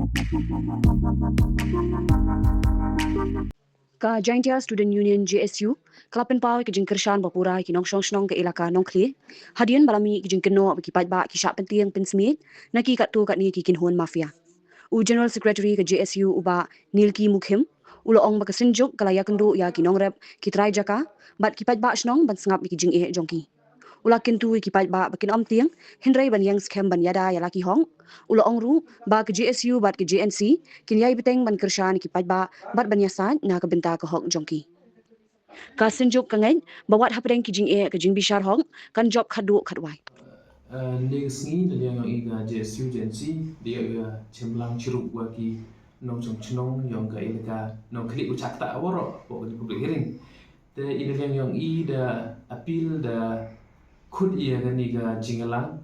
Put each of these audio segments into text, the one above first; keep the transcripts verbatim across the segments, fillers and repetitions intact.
Ka Jaintia Student Union, J S U, ka la pynpaw ïa ka jingkyrshan bapura ïa ki nongshong shnong ka elaka Nongkhlieh hadien ba la mih ki jingkynnoh ba ki paidbah ki shah pyntieng pynsmiej na ki katto katne ki kynhun mafia. U General Secretary ka J S U, u Bah Nilki Mukhim, u la ong ba ka Synjuk ka la ïakynduh ïa ki nongrep, ki trai jaka bad ki paidbah shnong ban sngap ïa ki jingeh jong ki. U la kyntu ïa ki paidbah ba kin ym tieng hynrei ban ïeng skhem ban ïada ïa la ki hok. U la ong ruh ba ka J S U bad ka J N C kin ïai bteng ban kyrshan ïa ki paidbah bad ban ïasaid na ka bynta ka hok jong ki. Ka Synjuk ka ngeit ba wat hapdeng ki jingeh ka jingbishar hok kan jop khatduh khatwai. Ngi sngi na liang ïong i ka J S U J N C da ïa chemlang chirup wa ki nongchong chnong ïong ka elaka Nongkhlieh u chak ta waroh wa ka public hearing. Te i na liang ïong i da appeal da khut ïa kani ka jingïalang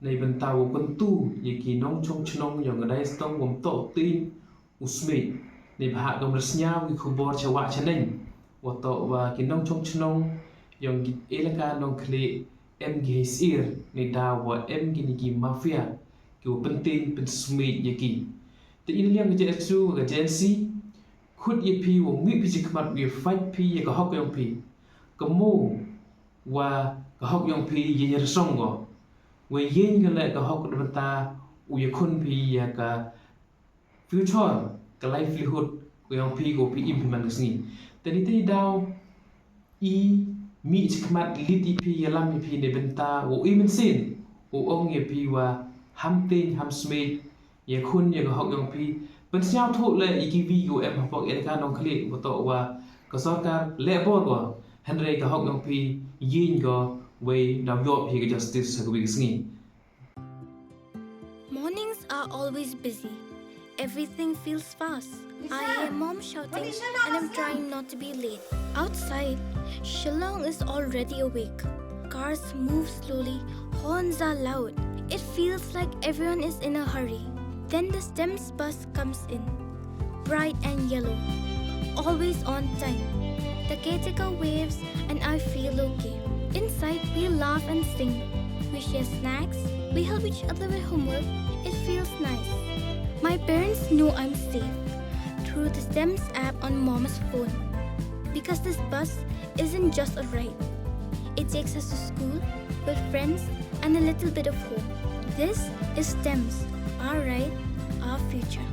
na i bynta wa kyntu ïa ki nongchong chnong ïong ka dai stong wam toh tin u smiej. Ni bha ka mrasñiaw ki khubor cha wah cha neng wa toh wa ki nongchong chnong ïong ki elaka Nongkhlieh em ki hei sir ni da wa em ki ni ki mafia ki wa pyntin pynsmiej ïa ki. Te i na liang ka J S U ka J N C khut ïa phi wa mih phi chi khmat wa fight phi ïa ka hok ïong phi. Ka mo wa ka hok ïong phi ïa ïa rasong ko wa ïeng ka leh ka hok da bynta u ïa khun phi ïa ka future ka livelihood ko ïong phi ko phi im phi man ka sngi. Te ni te daw i mih chi khmat lit i phi ïa lam i phi ne bynta wa i mynsiem u ong ïa phi wa ham tin ham smiej ïa khun ïa ka hok ïong phi. Pynsñiaw thuh le i ki wi ko em hapok ïa ka Nongkhlieh wa toh wa ka sorkar le bor ko hynrei ka hok ïong phi ïeng ko wei daw ïoh phi ka justice ha ka wi ka sngi. Mornings are always busy. Everything feels fast. I hear mom shouting and I'm trying not to be late. Outside, Shillong is already awake. Cars move slowly, horns are loud. It feels like everyone is in a hurry. Then the STEMS bus comes in. Bright and yellow. Always on time. The caretaker waves and I feel okay. Inside, we laugh and sing. We share snacks. We help each other with homework. It feels nice. My parents know I'm safe through the STEMS app on mom's phone. Because this bus isn't just a ride. It takes us to school, with friends, and a little bit of hope. This is STEMS, our ride, our future.